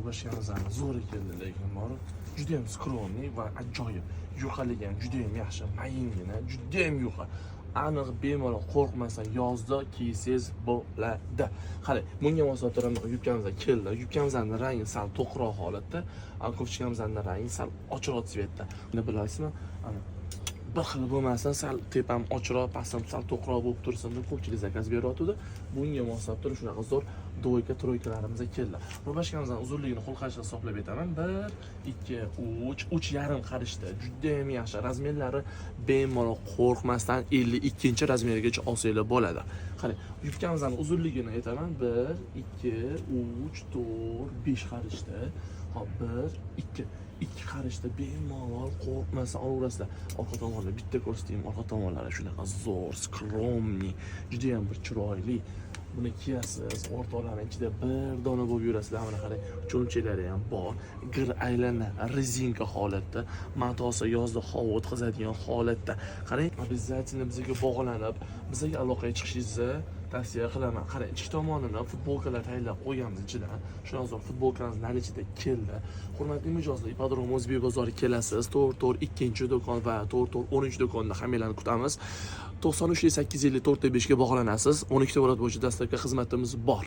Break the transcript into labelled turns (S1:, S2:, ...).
S1: Рубашка mizni zo'ri keldi, lekin borib judayam скромный va ajoyib. Yuqaligi ham judayam yaxshi, mayingina, judayam yuqa. Aniq, bemalol, qo'rqmasdan yozda kiysangiz bo'ladi. Qarang, bunga mos turib yubkamiz keldi. Yubkamizni rangi sal to'qroq holatda, а кофточка mizni rangi sal ochiqroq цвет da. Buni bilasizmi? Ana bir xil bo'lmasin, sal tepam ochiqroq, pastim sal to'qroq bo'lib tursin deb ko'pchilik заказ beryotgandi. Bunga moslab turib shunaqa zo'r двойка, тройка larimiz keldi. Рубашка mizni uzunligini qo'l qarishda hisoblab aytaman. 1, 2, 3, 3,5 qarishda. Judayam yaxshi. Размер lari bemalol, qo'rqmasdan 52 размер gacha olsanglar bo'ladi. Qarang, yubkamizni uzunligini aytaman. 1, 2, 3, 4, 5 qarishda. Hop, 1, 2, 2 qarishda, bemalol, qo'rqmasdan olaverasizlar. Orqa tomonda bitta ko'rsatayim, orqa tomonlari shunaqa zo'r, скромный, judayam bir chiroyli. Buni kiyasiz, o'rtoqlarning ichida bir dona bo'lib yurasizlar. Mana qarang, cho'nchaklari ham bor. Gir aylana, резинка holatda, matosi yozda havo o'tkazadigan holatda. Qarang, обязательно bizga bog'lanib, bizga aloqaga chiqishingizni tavsiya qilaman. Qarang, ichki tomonini futbolkalar tayyorlab qo'yganmiz ichidan. Shundan so'ng futbolkamiz наличие da keldi. Hurmatli mijozlar, Ipodrom, O'zbek bozori kelasiz. 4 4 ikkinchi do'kon va 4 4 10 do'konda hammanglarni kutamiz. 93 854 5 ga bog'lanasiz. 12 ta viloyat bo'yicha доставка xizmatimiz bor.